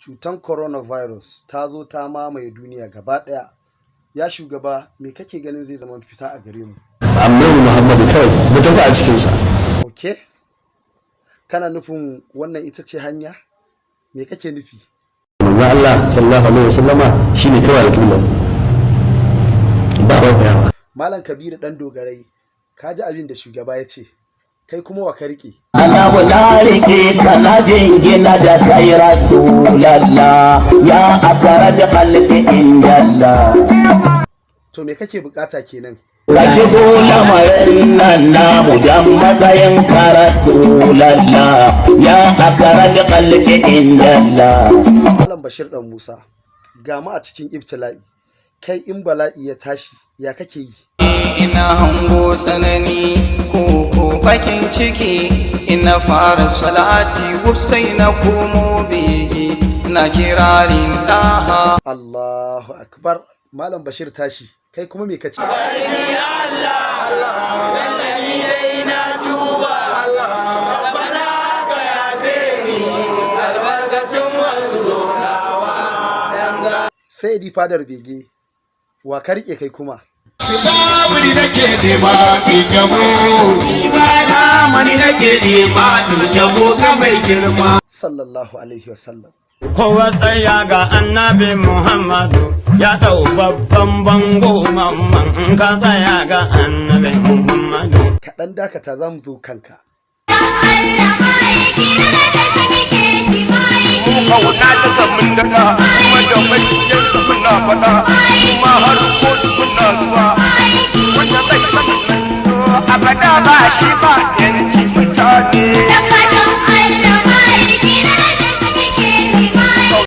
Cutan coronavirus ta zo ta mamaye duniya gaba ɗaya. Ya shugaba, me kake ganin zai zama fita a gare mu? Annabi Muhammadu kawai, mu tafi a cikinsa. Ok, kana nufin wannan ita ce hanya? Me kake nufi? Manzo Allah sallallahu alaihi wasallama shine kawai alƙiblar mu, ba ba. Malam Kabiru ɗan Dogarai, ka ji abin da shugaba ya ce, kai kuma wa ka riƙe? Ana na rike ka, na jingina da kai, Rasulallah, ya akara da khalqi indallah. To, me kake bukata kenan? Ka shigo lamarin nan namu dan matsayin ka, Rasulallah, ya akara da khalqi indallah. Malam Bashir ɗan Musa, ga mu a cikin ibtila'i, kai in bala'i ya tashi ya kake yi? Ina hango tsanani ko bakin ciki, ina fara salati, wuf, sai na komo bege na kirarin daha. Allahu akbar. Malam Bashir tashi, kai kuma me kace? Sai di fadar bege, wa ka rike kai kuma? Baburi nake nema in gamo, ba mani nake nema in gamo ga mai girma. Sallallahu alaihi wasallam. Kowa tsaya ga Annabi Muhammadu ya ɗau babban bango, mamman in ka tsaya ga Annabi Muhammadu. Kaɗan dakata, za mu zo kanka. Kauna ta samun dada kuma da makiyansa muna faɗa, kuma har kotu muna zuwa. Wanda bai san abada ba shi ba yanci mutane.